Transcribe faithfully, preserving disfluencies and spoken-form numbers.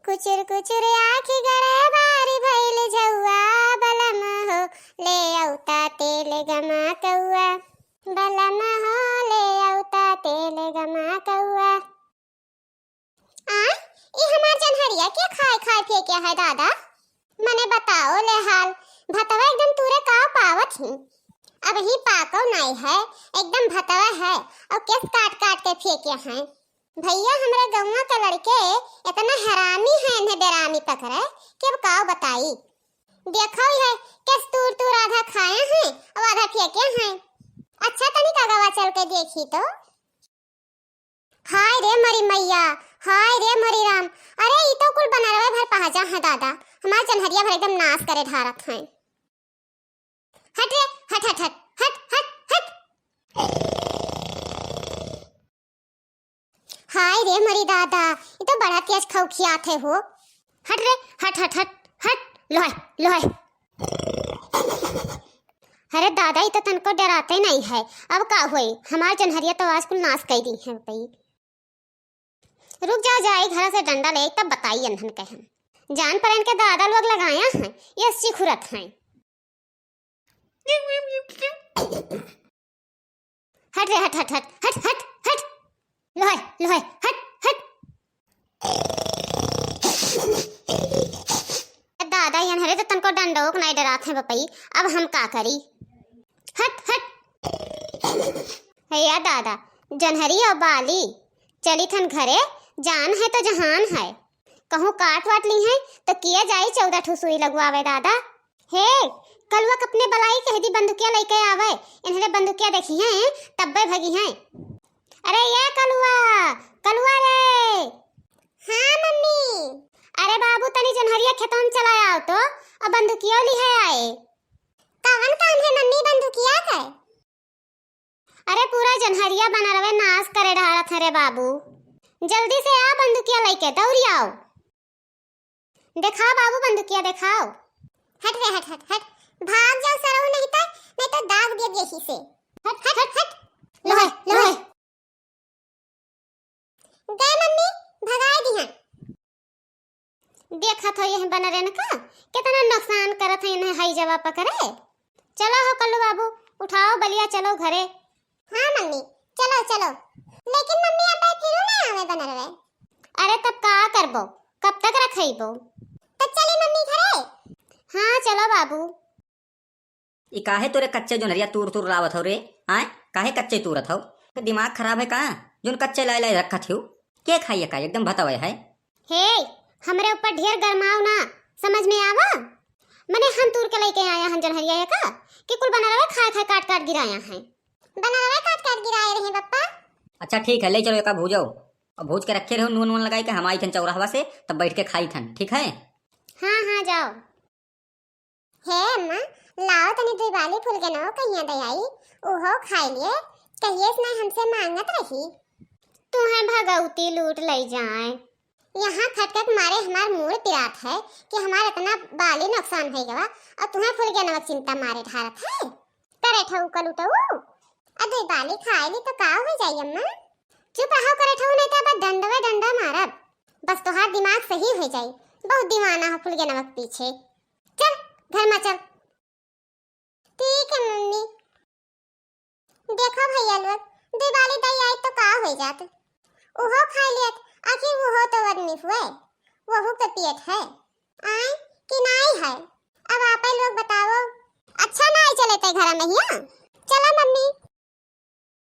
कुचुर कुचुर आँखि गड़े बारी भइल झउआ, बलम हो ले औता तेल गमा कउआ, बलम हो ले औता तेल गमा कउआ। आ, ई हमार जनहरिया के खाए खाए फेंके है दादा? मने बताओ ले हाल, भतवा एकदम तूरे काव पावत ही। अबहीं पाकव नाई है, एकदम भतवा है, अउर केस काट काट के फेंके हैं। भइया, हमरे गउँवा के लड़के एतना हरामी हैं, इन्हें बेरामी पकड़े कि अब काव बताई। देखो ही है, केस तूर तूर आधा खाए हैं अउर आधा फेंके हैं। अच्छा, तनी अगवा चल के देखी तो। हाय रे मरी मैया, हाय रे मरी राम। अरे, ई तो कुल बनरवे भर पहजा है दादा, हमार जनहरिया भर एकदम नाश करे ढारत हैं। हट रे, हट, हट, हट। हाय रे मरी दादा, ई तो बड़ा तेज खौखियात है हो। हट रे, हट, हट, हट, हट, लोहे, लोहे। अरे दादा, ई तो तनको डराते नहीं है। अब का होई, हमार जनहरिया तो आज कुल नाश कई दी है पई। रुक जा, जाई घर से डंडा ले, तब बताई इन्हन के हम। जान पर इनके दादा लोग लगाया है, ये सिखुरत हैं। हट रे, हट, हट, हट। लोहे, लोहे, हट, हट। दादा, इन्हरे तो तनको डंडोक नहीं डरात है बपई, अब हम का करी? हट, हट। हे या दादा, जनहरी अउर बाली, चली थन घरे, जान है तो जहान है। कहूँ काट वाट ली है तो किया जाई चौदह ठो सुई लगवावे दादा। हे, कलुआ के अपने बलाई कह दी बंदुकिया लइके आवे, इन्हरे बंदुकिया देखी हैं, तब्बे भगी हैं। अरे ये कलुआ, कलुआ रे। हाँ मम्मी। अरे बाबू, तनी जनहरिया खेतवा में चला आओ तो, अउर बंदुकियो लिहे आए। कवन काम है मम्मी बंदुकिया के? अरे पूरा जनहरिया बनरवे नाश करे ढारत है रे बाबू। जल्दी से आ बंदुकिया लइके, दौड़ी आओ। देखाओ बाबू बंदुकिया देखाओ। हट रे हट, हट, हट। भाग जाओ सरऊ नहीं तो, नहीं तो दाग देब यही से। हट, हट, हट, हट। लोहे, लोहे। गए मम्मी, भगाए दिहन। देखत हो यह बनरेन का, कितना नुकसान करत है इन्हें हई जवा पकड़े। चलो हो कल्लू बाबू, उठाओ बलिया, चलो घरे। हाँ मम्मी, चलो, चलो। लेकिन मम्मी, अब फिर ना आवे बनरवे। अरे तब का करबो, कब तक रखइबो? तब चली मम्मी घरे। हाँ चलो बाबू। ई काहे तोरे कच्चे जोनहरिया तूर तूर लावत हौ रे? आय, काहे कच्चे तूरत हौ? तो दिमाग खराब है का? जोन कच्चे लाए लाए रखत हौ, के खाइए का? एकदम भतवे है। हे, हमरे ऊपर ढेर गरमाओ ना, समझ में आवा? मने हम तूर के लेके आया हन जोनहरिया का, कि कुल बनरवे खाए खाए काट काट गिराया है। बनरवे काट काट गिराए रहे बप्पा। अच्छा ठीक है, ले चलो एका भूजो, और भूज के रखे रहो नून वून लगाई के, हम आई थन चौराहवा से, तब बैठ के खाई थन, ठीक है? हाँ हाँ जाओ। हे अम्मा, लाओ तनी दुई बाली फुलगेनवा कहिया दे आई, उहो खाई लिए, कहिए से नहीं हमसे मांगत रही। तू है भगौती लूट लई जाए। यहाँ खटकत मारे हमार मूड़ पिरात है कि हमार इतना बाली नुकसान हो गवा और तुम्हें फुलगेनवा चिंता मारे ढारत है। करे ठऊ कलू टऊ, आ दुई बाली खाए ली तो का हो जाई अम्मा? चुप रहो करे ठऊ, नहीं तो अब डंडवे डंडा मारब। बस तोहार दिमाग सही हो जाई, बहुत दीवाना हो फुलगेनवा के पीछे। चल घर में चल। ठीक है मम्मी। देखो भैया लोग, दिवाली दई आई तो का हो जात, उहो खा लियत, आखिर उहो तो आदमी हुए, वहू के पेट है, आए कि नाई है? अब आप लोग बताओ। अच्छा नाई चले ते घर में हिया,